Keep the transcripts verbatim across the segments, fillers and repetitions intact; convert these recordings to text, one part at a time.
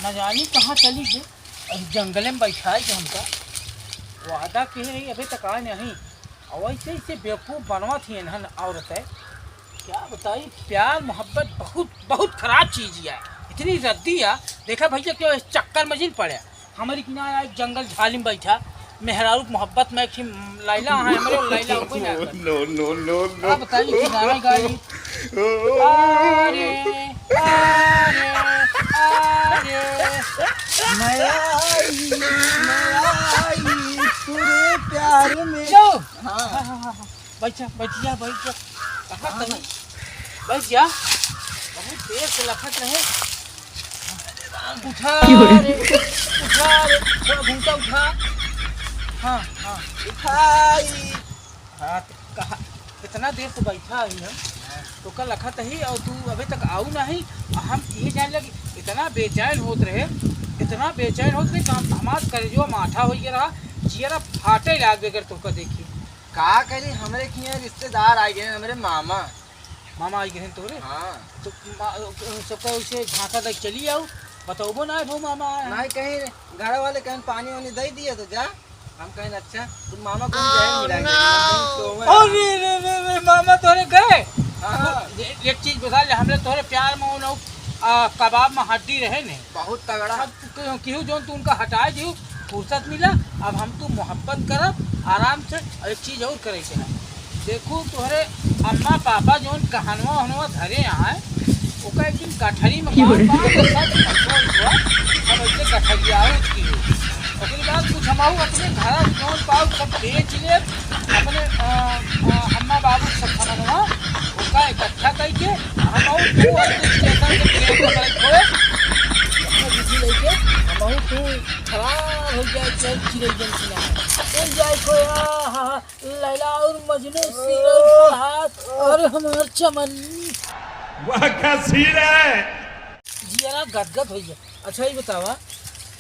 ना जानी कहाँ चली गई। अरे जंगले में बैठाई के हमका वादा किहे रही, अबे तक आए नहीं। और ऐसे ऐसे बेवकूफ़ बनवा थी इन्हन औरत है। क्या बताई, प्यार मोहब्बत बहुत बहुत खराब चीज है, इतनी रद्दी है। देखा भैया, क्यों इस चक्कर में जिन पड़े। हमारी किनारे एक जंगल झाली में बैठा, मेहरारू के मोहब्बत में एक ठे लैला है, हमरे लैला हो गई ना। No, no, no, no। अब बताइए कि गाना गाई। अरे, अरे, अरे। मैं आई, मैं आई तेरे प्यार में। लो। हाँ। हाँ, हाँ, हाँ, हाँ। बैठ जा, बैठ जा, बैठ जा। कहाँ हाँ। तनी? बैठ जा। बहुत देर से लखत रहे। उठा रे, उठा रे, थोड़ा घूंटा उठा। हाँ, हाँ। उठाई। हाँ, तो कहा, इतना देर से बैठा ही हम, तो कल लखत ही और तू अबे तक आऊ नहीं। हम ये जान लगी, इतना बेचैन होत रहे, इतना बेचैन होत रहे, काम हमार करेजवा माठा हो गया रहा, जियरा फाटे लाग गए अगर तोका देखी। का करी, हमरे किहाँ रिश्तेदार आ गए, हमरे मामा। मामा आई गए तोरे? हाँ। तो मा-, सबका उसे झांसा देख चली आऊ, बतौबो ना है, वो मामा आए हैं। नहीं, कहीं घर वाले कहीं पानी वानी दे दिए तो जा। हम कहें, "अच्छा, तुम मामा को हम जहर मिला के दे।" हम कहें, "सोवे।" अरे रे रे रे, मामा तोरे गए? हाँ। ए-, एक चीज बता ले, हमरे तोरे प्यार में उन, आ, कबाब में हड्डी रहे ने। बहुत तगड़ा। अब तू केहू, केहू जौन तू उनका हटाए दियो, फुर्सत मिला, अब हम तू मोहब्बत करब आराम से। और एक चीज और करे के है, देखू तोहरे अम्मा पापा जौन गहनवा उहनवा धरे हैं, ओका एक दिन गठरी में बांध, बांध के सब रखो, सब ऐसे गठरिया हो की हो। ओकरे बाद कुछ हमहू अपने घर जौन पाऊ सब बेच लेब, अपने, अ, अ, अम्मा बाबू सब सामानवा ओका इकट्ठा करके हमहू तू और तू स्टेशन से ट्रेन पकड़े खोए, अपने बिजली लेके हमहू तू फरार हो जाए, चल चिड़ै जन सुना। चल जाए खोया, हा, हा, लैला और मजनू, सीरत फरहाद, अरे हमार चमन। वाह, का सीन है। जियरा गदगद हो गया। अच्छा, ये बतावा।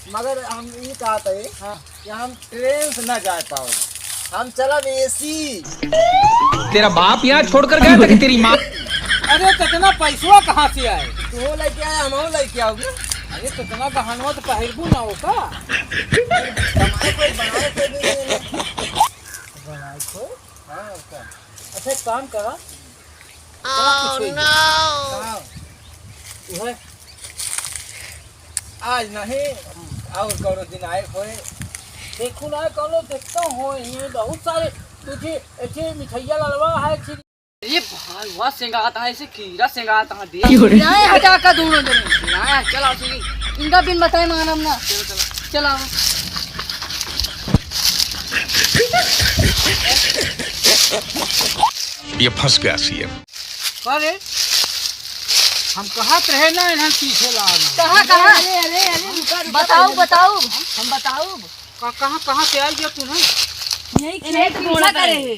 मगर हम ये कहत है हाँ। कि हम ट्रेन से ना जा पाओ, हम चलब एसी। तेरा बाप यहाँ छोड़कर गया था कि तेरी माँ? अरे, तो इतना पैसवा कहाँ से आए? तू लेके आया, हम लेके आओगे। अरे, तो इतना गहनवा तो पहिरबू ना होता। बनाए कोई, बनाए कोई भी नहीं है। बनाए कोई? हाँ, होता। अच्छा, एक काम करा। चला, कुछ होई। हाँ। उहे। आज नहीं, और कौनो दिन आए होए। देखू ना, कौनो देखता हो, ये बहुत सारे तुझे ऐसे मिठाइया लड़वा है, खीर। ये भाई, वाह, सेंगात है, ऐसे कीड़ा सेंगात है, देख। क्यों रे? लाए हटा का दोनों जने। लाए, चला, सुनी। इनका बिन बताए मानम ना। चलो, चलो। चला। ये फंस गया सीएम। अरे, हम कहत रहे ना, इन्हन पीछे लाना। कहाँ, कहाँ? अरे, अरे, अरे, रुका, रुका, बताओ, पहले बताओ। हम बताओ। का-, कहाँ, कहाँ से आई गया तू ना? यही इन्हें खेत तो घोड़ा पीछा करे करे। है।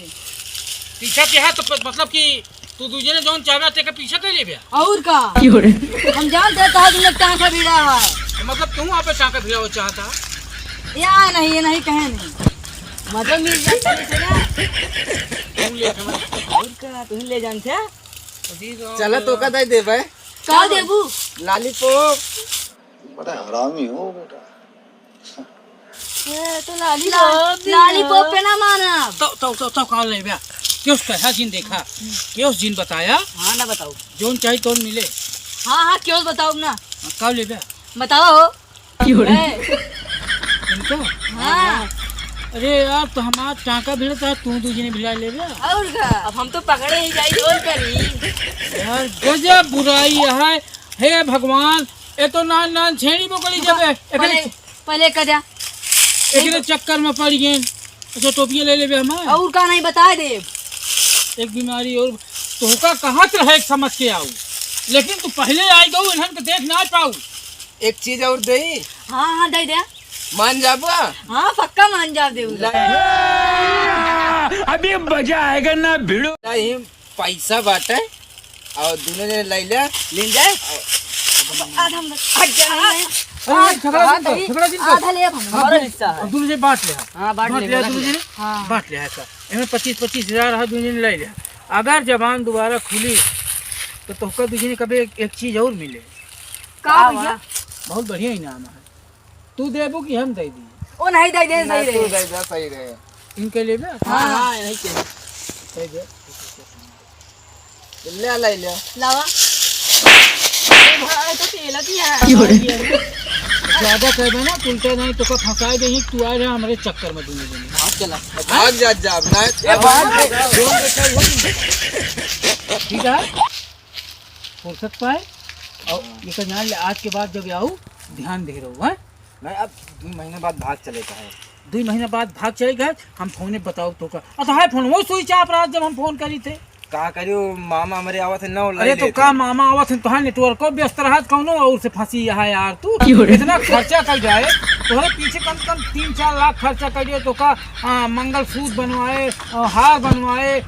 पीछा के है तो प-, मतलब कि तू दूजे ने जौन चाहबे, तेके पीछा कर लेबे। और का? क्यों रे? हम जानते हैं, तहां तुमने कहाँ का भिड़ा है। तो मतलब तू वहाँ पे कहाँ का भिड़ा हो चाहता? या नहीं, ये नहीं कहे नहीं। मतलब मिल जाता है ना। तू ले के मैं। और का, तू ले जानते हैं? अभी तो चला, तोका दे देबे। का देबू? लॉलीपॉप। बड़ा हरामी हो बेटा। ए, तो लॉलीपॉप ला-, भी लॉलीपॉप ला। पे ना मानब। तो, तो, तो, तो का लेबे? क्यों कहा जिन देखा? क्यों जिन बताया? हाँ, ना बताओ। जोन चाही तोन मिले। हाँ, हाँ, क्यों बताओ ना? हाँ, का लेबे? बताओ हो। क्यों रे? ए। इनका? हाँ। अरे यार, तो हमार टाका भिड़ता, तू दू जने भिड़ा लेबे। और का? अब हम तो पकड़े ही जाई, और करी। यार, गजब बुराई है। हे भगवान, ए तो नान नान छेड़ी बोकली जब पहले, पहले कर जा। एकरे चक्कर में पड़ गए। अच्छा, टोपिया ले लेबे हमार। और का नहीं बता दे। एक बीमारी और तोहका कहत रहे एक समझ के आऊ, लेकिन तू पहले आई गऊ, इन्हन के देख ना पाऊ। एक चीज और देई। हाँ, हाँ, दे दे। मान जाबा? हाँ, पक्का मान जाब देऊ। ला- अभी मजा आएगा ना भिड़ू। नहीं, पैसा बाटे और दोनों जने ले ले, ले जाए। आधा हम लोग हट जा, नहीं है। अरे, झगड़ा जिन कर, झगड़ा जिन कर। आधा ले, अब हमारा हिस्सा है। अब दोनों जने बांट ले। हाँ, बांट ले, दोनों जने। हाँ। बांट ले ऐसा। एमे पच्चीस पच्चीस हजार है, दोनों जने ले ले। अगर जबान दोबारा खुली, तो तोहका दू जने कभी एक, एक चीज और मिले। का का भैया? बा? बहुत बढ़िया इनाम है। तू देबू कि हम दे दी? ओ नहीं, दे दे, नहीं, सही तू रहे। दे दे, सही रहे। इनके लिए ना? हाँ, हाँ। हाँ, यही के। दे दे। ले, ले, ले। लावा। अरे भाई, तो तेल की है। ज्यादा कहबे ना, उल्टा नहीं तो का फंसाए देही, तू आ रहा हमारे चक्कर में दोनों जने। भाग चला। भाग जा, जा, नहीं। ए, भाग जा। ठीक है? फुर्सत पाए और ये तो जान ले, आज के बाद जब आऊ, ध्यान दे रहो, हैं? नहीं, अब दुइ महीना बाद भाग चले का है। दुइ महीना बाद भाग चले का है, हम फोने बताओ तो का। अतः है फोन, वो सुई चाप रहा जब हम फोन करी थे। का करी, वो मामा हमरे आवत है, नौ अरे तो का मामा आवत है, तोहार नेटवर्क को व्यस्त रहा, कौनो और से फंसी है यार तू। क्यों रे? इतना खर्चा कर जाए, तोहरे पीछे कम से कम तीन चार लाख खर्चा कर दिए, तो का, आ, मंगलसूत्र बनवाए, आ, हार बनवाए,